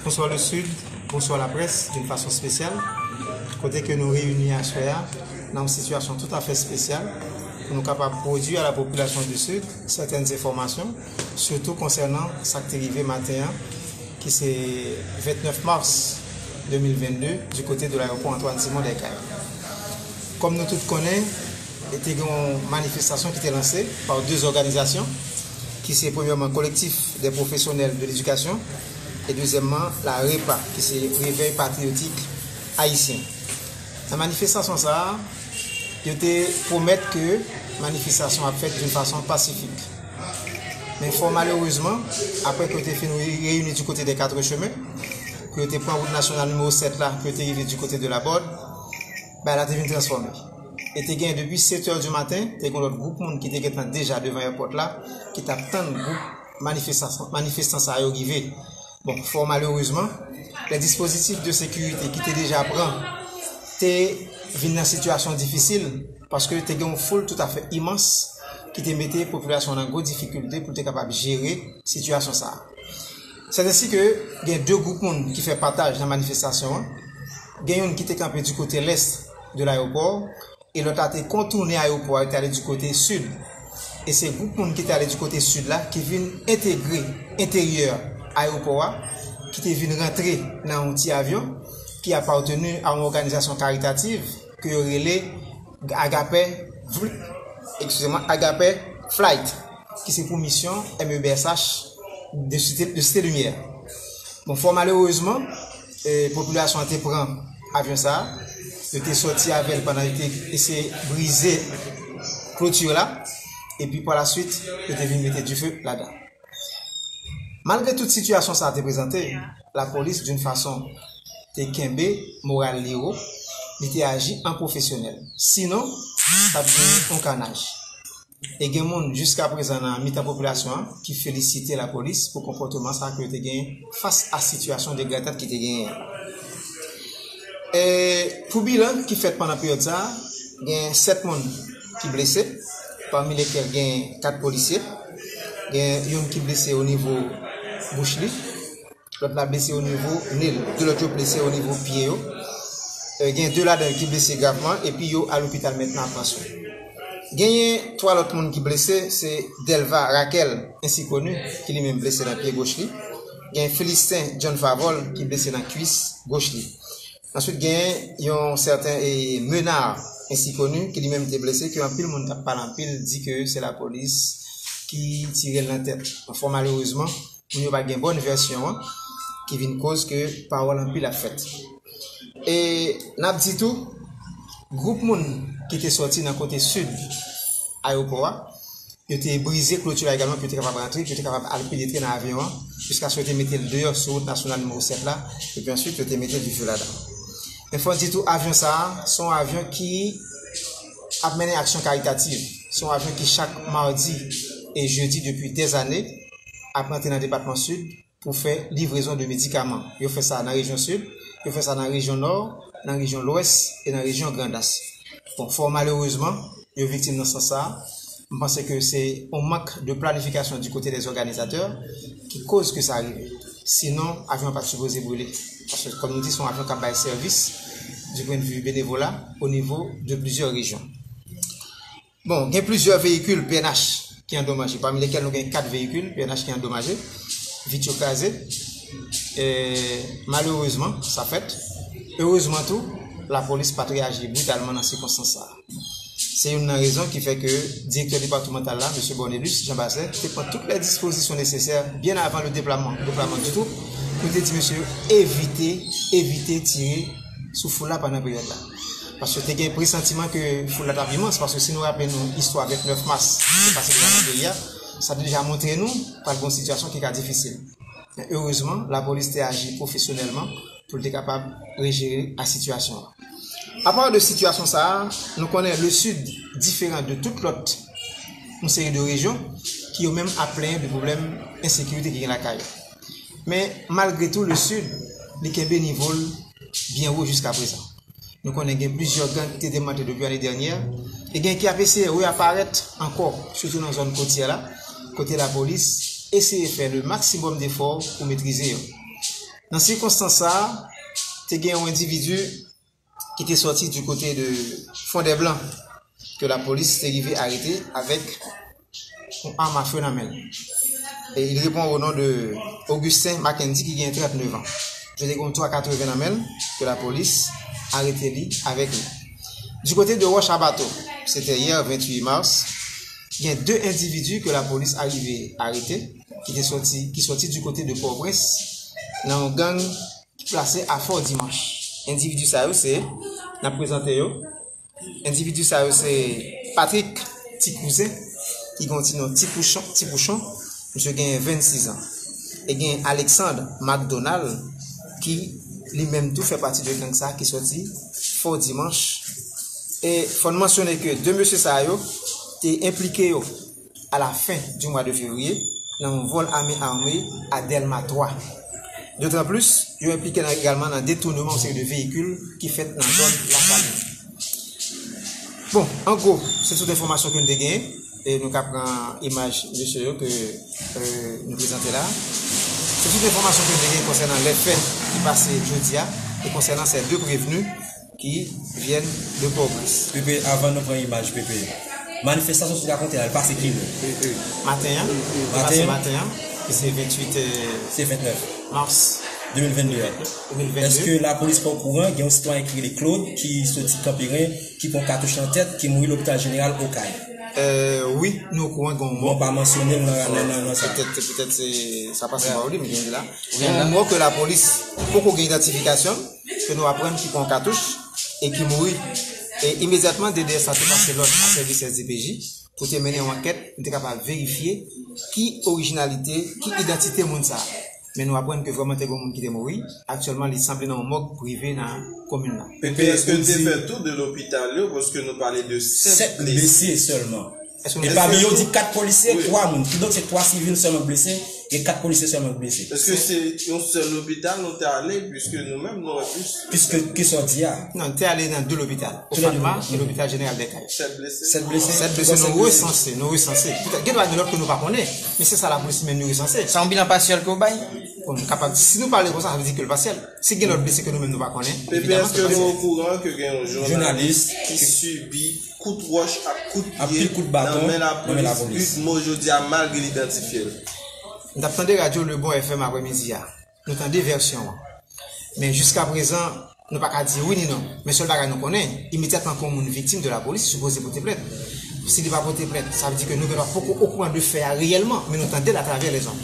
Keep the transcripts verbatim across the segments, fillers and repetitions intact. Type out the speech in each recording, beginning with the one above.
Bonswa le Sud, bonswa laprès, d'une façon spéciale. Kote ke nou reyini aswè a nan yon sitiyasyon toutafè espesyal pou nou kapab pwodui a la popilasyon du Sud sètèn enfòmasyon, sitou konsènan sa k te rive maten an, ki se vennèf mas de mil vennde, du kote de l'aéroport Antoine Simon Descailles. Kòm nou tout konnen, te gen yon manifestasyon ki te lanse pa de zòganizasyon, ki se premyèman Collectif des Professionnels de l'Éducation e dezyèmman la repa, ki se Réveil Patriotique Haïtien. Nan manifestasyon sa a, yo te pwomèt ke manifestasyon ap fèt d'une façon pacifique. Men fò malerezman, apre ke yo te fin reyini du kote de Quatre Chemins, ke yo te pran wout nasyonal nimewo sèt la, ke yo te rive du kote de Labòd, bagay la te vin transfòme. E te gen depi sèt è di maten, te gen lòt gwoup moun ki te gentan deja devan èpòt la, ki t ap tann gwoup manifestan, manifestan sa yo rive. Bon, fò malerezman, les dispositifs de sécurité ki te deja pran te vin nan sitiyasyon difisil, paske te gen yon foul toutafè imans ki te mete popilasyon an nan gwo difikilte pou te kapab jere sitiyasyon sa a. Se ensi ke gen de gwoup moun ki fè pataj nan manifestasyon an. Gen youn ki te kanpe du kote lès de l'aéroport, e lòt la te kontounen ayewopò a, yo te ale du kote sid. E se gwoup moun ki te ale du kote sid la ki vin entegre enteryè ayewopò a, ki te vin rantre nan yon ti avyon ki apateni a yon òganizasyon karitativ ke yo rele Agape, ekskize mwen, Agape Flight, ki se pou misyon M E B S H de Cité, de Cité Lumière. Bon, fò malerezman, e, popilasyon an te pran avyon sa a, yo te sòti avè l pandan yo te eseye brize kloti la, epi pa la swit, yo te vin mete dife ladan. Malgre tout sitiyasyon sa a te prezante, lapolis, d'une façon, te kenbe moral li wo, li te aji an pwofesyonèl. Sinon, t ap gen yon kanaj. E gen moun jiska prezan nan mitan popilasyon an ki felisite lapolis pou konpòteman sa ke yo te gen fas a sitiyasyon degradan ki te genyen an. E pou bilan ki fèt pandan peryòd sa a, gen sèt moun ki blese, pami lekel gen kat polisye. Gen youn ki blese o nivo bouch li, lòt la blese o nivo ne l, de lòt yo blese o nivo pye yo. E, gen de ladan yo ki blese gravman, epi yo a lopital mentnan ap pran swen. Genyen twa lòt moun ki blese, se Delva Raquel, ensi koni, ki li menm blese nan pye goch li. Gen Philistin John Favol, ki blese nan kwis goch li. Answit, gen yon sèten, e, Menard, ensi koni, ki li menm te blese, ke anpil moun t ap pale anpil, di ke se lapolis ki tire l nan tèt. Fò malerezman, moun yo pa gen bòn vèsyon an, ki vin koz ke pawòl anpil ap fèt. E n ap di tou, gwoup moun ki te sòti nan kote sid ayewopò a, yo te brize kloti la egalman pou yo te kapab rantre, pou yo te kapab al penetre nan avyon an, jiskaske yo te mete l deyò sou wout nasyonal nimewo sèt la, epi answit yo te mete dife ladan. Men fò n di tou, avyon sa a, se yon avyon ki ap mennen aksyon karitativ. Se yon avyon ki chak madi e jedi depi dèzane ap rantre nan depatman sid pou fè livrezon de medikaman. Yo fè sa nan rejyon sid, yo fè sa nan rejyon nò, nan rejyon lwès e nan rejyon Grandans. Bon, fò malerezman, yo viktim nan sans sa a. M panse ke se yon mank de planifikasyon du kote dè òganizatè ki koz ke sa rive. Sinon, avyon an pa t sipoze brile. Paske, kòm nou di, se yon avyon k ap bay sèvis du point de vue benevola o nivo de plizyè rejyon. Bon, gen plizyè veyikil P N H ki andomaje, pami lekel nou gen kat veyikil P N H ki andomaje, vit yo kraze. E, malerezman, sa fèt. Erezman tou, lapolis pa t reyaji britalman nan sikonstans sa a. Se youn nan rezon ki fè ke direktè depatmantal la, mesye Bornelus Jean Basset, te pran tout lè dispozisyon nesesè byen avan le deplaman, deplaman du troupe, pou te di mesye yo evite, evite tire sou foul la pandan peryòd la. Paske te gen presantiman ke foul la t ap imans, paske si nou raple nou istwa vennèf mas ki te pase deja nan peyi a, sa te deja montre nou pral gen yon sitiyasyon ki ka difisil. Men erezman, lapolis te aji pwofesyonèlman pou l te kapab rejere a sitiyasyon an. Apa de sitiyasyon sa a, nou konnen le Sid diferan de tout lòt yon seri de rejyon ki yo menm ap plenyen de pwoblèm ensekirite ki gen lakay yo. Men malgre tou, le Sid, li kenbe nivo l byen wo jiska prezan. Nou konnen gen plizyè gang ki te demante depi ane dènyè, e gen ki ap eseye reaparèt ankò, sitou nan zòn kotyè la, kote lapolis eseye fè le maksimòm defò pou metrize yo. Nan sikonstans sa a, te gen yon endividi ki te sòti di kote de Fondèblan ke lapolis te rive arete avèk yon arm à feu nan men l. E il répond au nom de Augustin Mackendy ki gen trannèf an. Misye te gen yon twa katreven nan men l ke lapolis arete li avèk li. Du côté de Roche à Bateau, c'était hier vingt-huit mars, gen de endividi ke lapolis arive arete ki te sòti, ki sòti du côté de Pòtoprens nan yon gang ki plase a Fò Dimanch. Endividi sa yo se, n ap prezante yo. Endividi sa yo se Patrick Ti Kouzen, ki gen yon ti non Ti Pouchon, Ti Pouchon. Misye gen vennsis an. E gen Alexandre McDonald, ki li menm tou fè pati de gang sa ki sòti Fò Dimanch. E fò n mansyone ke de mesye sa yo te enplike yo à la fin du mois de février nan yon vòl ame ame a Dèlma twa. Dotan plis, yo enplike nan, egalman nan detouneman yon seri de veyikil ki fèt nan zòn Lasalin. Bon, an gwo, se tout enfòmasyon ke n te genyen. E nou ka pran imaj mesye yo ke, euh, nou prezante la. Se tout enfòmasyon ke n te genyen konsènan lè fè ki pase jodi a e konsènan ces deux prévenus qui viennent de Pòtoprens. Pepe, avan nou pran imaj, Pepe, manifestasyon sou rakonte la, l pase kilè? Maten an, li pase maten an, ki se venntuit, euh, se vennèf mars de mil vennde a. De mil vennde. Èske lapolis pa okouran, gen yon sitwayen ki rele Claude, ki soti Kanperen, ki pran katouch nan tèt, ki mouri lopital jeneral Okay? Euh, wi, nou okouran gen yon mò. Bon, pa mansyone l nan, nan, nan, nan sa. Petèt, petèt se, sa pase pa ou li, men gen la. Gen yon mò ke lapolis poko gen idantifikasyon l, ke nou aprann ki pran katouch e ki mouri. E imedyatman, D D S la te pase lòd a sèvis S D P J pou te mennen yon ankèt, pou te kapab verifye ki orijinalite, ki idantite moun sa a. Men nou aprann ke vrèman te gen yon moun ki te mouri. Aktyèlman, li sanble nan yon mòg prive nan komin nan. Epi, èske n te fè tou de lopital yo? Paske nou pale de sèt blese sèlman. E pami yo, di kat polisye, twa moun. Kidonk, se twa sivil sèlman k blese, gen kat polisye sèlman k blese. Èske se yon sèl lopital nou te ale, piske nou menm, nou wè plis? Piske, kisa w di a? Non, nou te ale nan de lopital. Ofanma e lopital jeneral Bèkay. Sèt blese? Sèt blese. Sèt blese, nou resanse, nou resanse. Petèt, gen dwa gen lòt ke nou pa konnen, men se sa lapolis menm li resanse. Sa yon bilan pasyèl ke w bay? Bon, nou kapab, si nou pale konsa, sa vle di ke l pasyèl. Si gen lòt blese ke nou menm nou pa konnen, evidaman, se pasyèl. Pepe, èske nou okouran ke gen yon jounalis ki sibi kout wòch ak kout pye nan men lapolis, uit mo jodi a, malgre l idantifye l? M t ap tande radyo Le Bon F M aprèmidi a. Nou tande vèsyon an. Men jiskaprezan, nou pa ka di wi ni non. Men sèl bagay nou konnen, imedyatman ke yon moun viktim de lapolis, li sipoze pote plent. Si li pa pote plent, sa vle di ke nou gendwa poko okouran de fè a reyèlman, men nou tande l atravè lèzòm.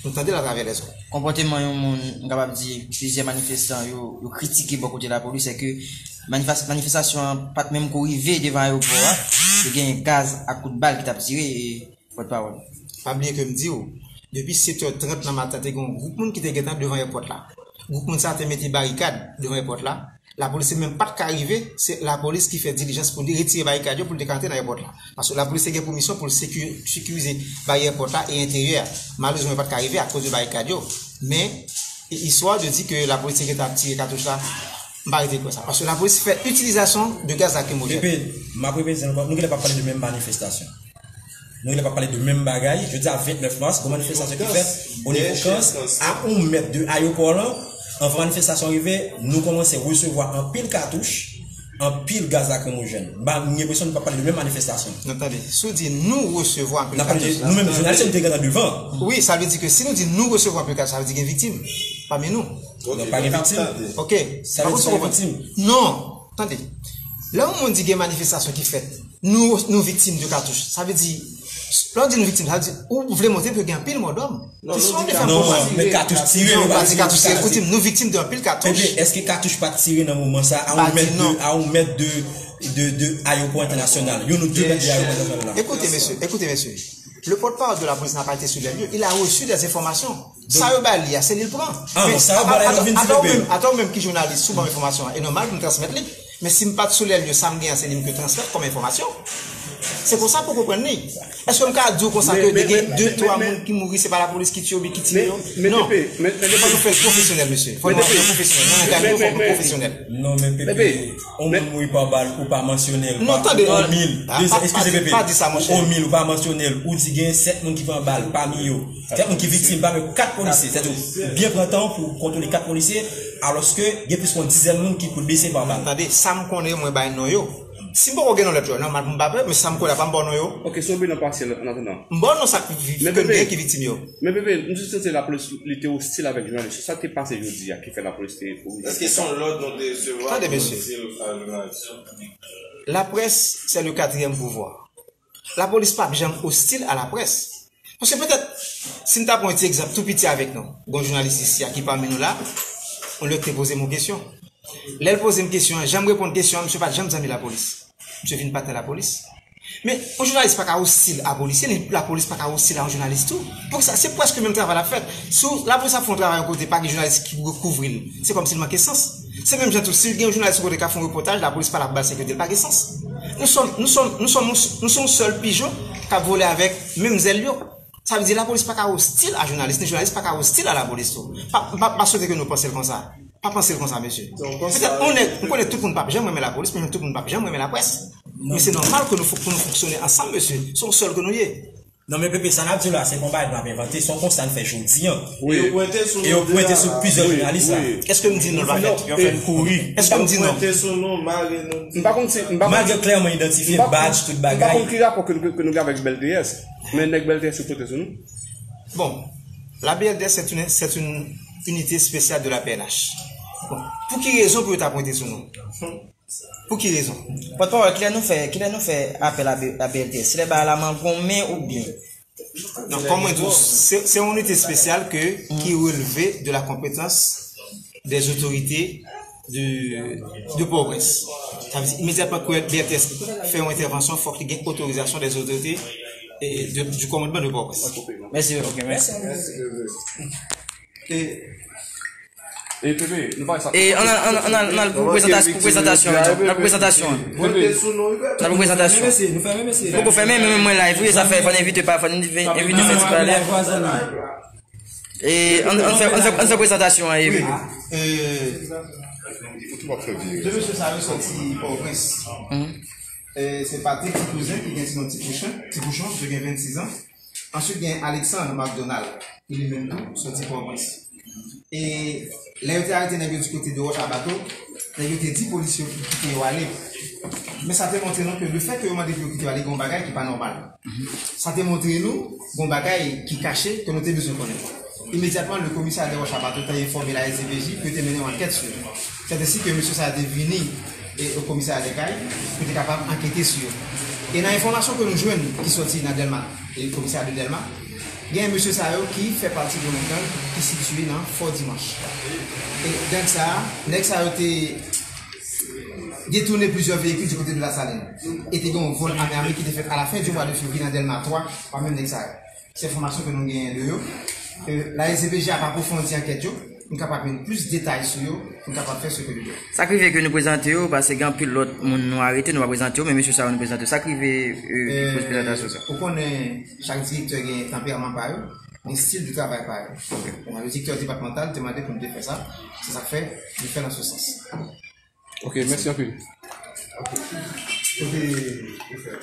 Nou tande l atravè lèzòm. Konpòteman yon moun, m kapab di, plizyè manifestan yo, yo kritike bò kote lapolis, se ke manifas-, manifestasyon an pa t menm ko rive devan ayewopò a, te gen gaz ak kout bal ki t ap tire, e pòtpawòl. Pa bliye ke m di w, depi sèt è trant nan maten, te gen yon gwoup moun ki te gentan devan èpòt la. Gwoup moun sa a te mete barikad devan èpòt la. Lapolis menm pa t ka rive, se lapolis ki fè dilijans pou li retire barikad yo, pou l te ka antre nan èpòt la. Paske lapolis te gen pou misyon pou l seki-, sekirize baryè èpòt la e enteryè a. Malerezman, yo pa t ka rive akoz de barikad yo. Men, e, istwa de di ke lapolis te gentan ap tire katouch la, m pa rete kwè sa. Paske lapolis fè itilizasyon de gaz lakrimojèn. Pepe, m ap repete ankò, nou genlè p ap pale de menm manifestasyon. Nou genlè p ap pale de menm bagay. Jodi a vennèf mas, gon manifestasyon ki fèt o nivo Kans, a yon mèt de ayewopò lan. Anvan manifestasyon rive, nou kòmanse resevwa anpil katouch, anpil gaz lakrimojèn. M gen enpresyon nou p ap pale de menm manifestasyon. Non, tande, si w di nou resevwa anpil katouch la, nou menm jounalis yo, nou te gentan devan. Wi, sa vle di ke si nou di nou resevwa anpil katouch, sa vle di gen viktim pami nou. Non, pa gen viktim. Ok. Sa vle di pa gen viktim. Non, tande. Lè yon moun di gen manifestasyon ki fèt, nou, nou viktim de katouch. Sa vle di, lè w di nou viktim, sa vle di ou vle montre ke gen anpil mò dòm. Non, men katouch tire, nou pa di katouch tire. Ou di m, nou viktim de anpil katouch. Pepe, èske katouch pa t tire nan moman sa a, a yon mèt de, a yon mèt de, de, de ayewopò entènasyonal? Youn ou de mèt de ayewopò entènasyonal la. Écoutez, messieurs, écoutez, messieurs. Le porte-parole de la police n'a pas été sur les lieux. Il a reçu des informations. Sa yo ba li a, se li l pran. Ah, non, sa yo ba li a, vin di Pepe. Atò ou menm ki jounalis, si w ban m enfòmasyon an, e nòmal pou m transmèt li. Men si m pa t sou lè lye, sa m gen an, se li m ke transmèt kòm enfòmasyon. Se konsa pou konprann li. Èske m ka di w konsa ke te gen de twa moun ki mouri, se pa lapolis ki tiye yo oubyen ki tiye yo? Non. Fò nou fè l pwofesyonèl, mesye. Fò nou fè l pwofesyonèl. Nan langaj nou, fò nou pwofesyonèl. Non, men Pepe, yon moun mouri pa bal, ou pa mansyone l. Non, tande. On mil. Eskize, Pepe. Pa di sa, monchè. On mil, ou pa mansyone l. Ou di gen sèt moun ki pran bal, pami yo sèt moun ki viktim, pami yo kat polisye. Sètadi, ou byen pran tan w pou w kontwole kat polisye, alòske gen plis ke yon dizèn moun ki pou blese pa bal. Tande, sa m konnen, mwen bay non yo. Si m poko gen non lòt yo, nòmal pou m pa pè, men sa m konnen la, pa m ba w non yo. Ok, se yon bilan pasyèl, an atandan. M ba w non sa k vi-, ke m gen ki viktim yo. Men Pepe, m jis santi lapolis li te ostil avèk jounalis yo. Sa k te pase jodi a ki fè lapolis te... Èske se yon lòd nou te resevwa pou nou di l a jounalis yo? Tande, mesye. Laprès, c'est le quatrième pouvoir. Lapolis p ap janm ostil a laprès. Paske petèt, si n ta pran yon ti egzanp tou piti avèk nou, gen yon jounalis isi a ki pami nou la, yon lè te poze m yon kesyon. Lè l poze m kesyon an, jan m reponn kesyon an, misye pa t janm zanmi lapolis. Misye vin patnè lapolis. Men, yon jounalis pa ka ostil a polisye, ni lapolis pa ka ostil a yon jounalis tou. Poukisa? Se prèske menm travay l ap fè. Si w, lapolis ap fè yon travay yon kote, pa gen jounalis ki rekouvri l, se kòmsi l manke sans. Se menm jan tou, si gen yon jounalis yon kote k ap fè yon repòtaj, lapolis pa la pou ba l sekirite, l pa gen sans. Nou sòm, nou sòm, nou sòm, nou se yon sèl pijon k ap vole avèk menm zèl yo. Sa vle di lapolis pa ka ostil a jounalis, ni jounalis pa ka ostil a lapolis tou. Pa, pa, pa swete ke nou panse l konsa. Pa panse l konsa, mesye. Petèt, yon nèg, m konnen tout moun p ap janm renmen lapolis, men tout moun p ap janm renmen laprès. Men se nòmal ke nou fo-, pou nou fonksyone ansanm, mesye. Se yon sèl ke nou ye. Non, men Pepe, sa n ap di w la, se pa yon bagay nou ap envante, se yon konsta n fè jodi a. E yo pwente sou plizyè jounalis la. Èske m di non l pa fèt? Yo fè n kouri. Èske m di non? M pa konn si, m pa konn, malgre klèman idantifye badj, tout bagay. M pa konn ki rapò ke, ke, ke nou gen avèk B L T S, men nèg B L T S yo pwente sou nou. Bon, la B L T S, c'est une, c'est une unité spéciale de la P N H. Bon, pou ki rezon pou yo ta pwente sou nou? Pou ki rezon? Pòtpawòl, kilè nou fè, kilè nou fè apèl a B-, a B L T S? Se lè bagay la mangonmen oubyen? Non, kòm mwen di w, se, se yon inite espesyal ke, ki releve de la konpetans des autorités de, de Pòtoprens. Sa vle di, imedyatman ke B L T S fè yon entèvansyon, fòk li gen otorizasyon des autorités, eh, de, du commandement de Pòtoprens. Mèsi, ok, mèsi. E, e, Pepe, nou pa sa. E, ann al, ann al, ann al, ann al pou prezantasyon, pou prezantasyon an, non. Ann al pou prezantasyon an. Ann al pou prezantasyon. Nou poko fèmen, men mwen live, wi, sa fè, fò n envite pa, fò n envite fè ti pale. E, ann, ann fè, ann fè, ann fè prezantasyon an, e, Pepe. De mesye sa yo soti Pòtoprens. E, se Patrick Ti Kouzen ki gen ti non Ti Pouchon, Ti Pouchon, misye gen vennsis an. Answit, gen Alexandre Macdonald, ki li menm tou soti Pòtoprens. E lè yo te arete nèg yo di kote de Wòch a Bato, nèg yo te di polis yo pou kite yo ale. Men sa te montre nou ke lefètke yo mande pou yo kite yo ale, gen yon bagay ki pa nòmal. Sa te montre nou gen yon bagay ki kache ke nou te bezwen konnen. Imedyatman, le komisè de Wòch a Bato te enfòme la S D P J ke yo te mennen yon ankèt sou yo. Sèt ensi ke mesye sa a te vini e, o komisarya de Kay pou te kapab ankete sou yo. E nan enfòmasyon ke nou jwenn ki sòti nan Dèlma, e komisarya de Dèlma, gen mesye sa yo ki fè pati de yon gang ki sitiye nan Fò Dimanch. E gang sa a, nèg sa yo te detounen plizyè veyikil di kote de Lasalin. E te gen yon vòl ame ame ki te fèt a la fen di mwa de fevriye nan Dèlma twa pa menm nèg sa yo. Se enfòmasyon ke nou genyen de yo. E la S D P J ap apwofondi ankèt yo. Nou kapab jwenn plis detay sou yo, nou kapab fè sa ke nou dwe. Sa k rive ke nou prezante yo, paske gen anpil lòt moun nou arete, nou pa prezante yo, men mesye sa yo nou prezante yo. Sa k rive, e, pou prezantasyon sa? Ou konnen, chak direktè gen tanperaman pa yo, gen stil de travay pa yo. Ok. Bon, le direktè depatmantal te mande pou nou te fè sa, se sa k fè nou fè nan se sans. Ok, mèsi anpil. Ok. Kote ou fè?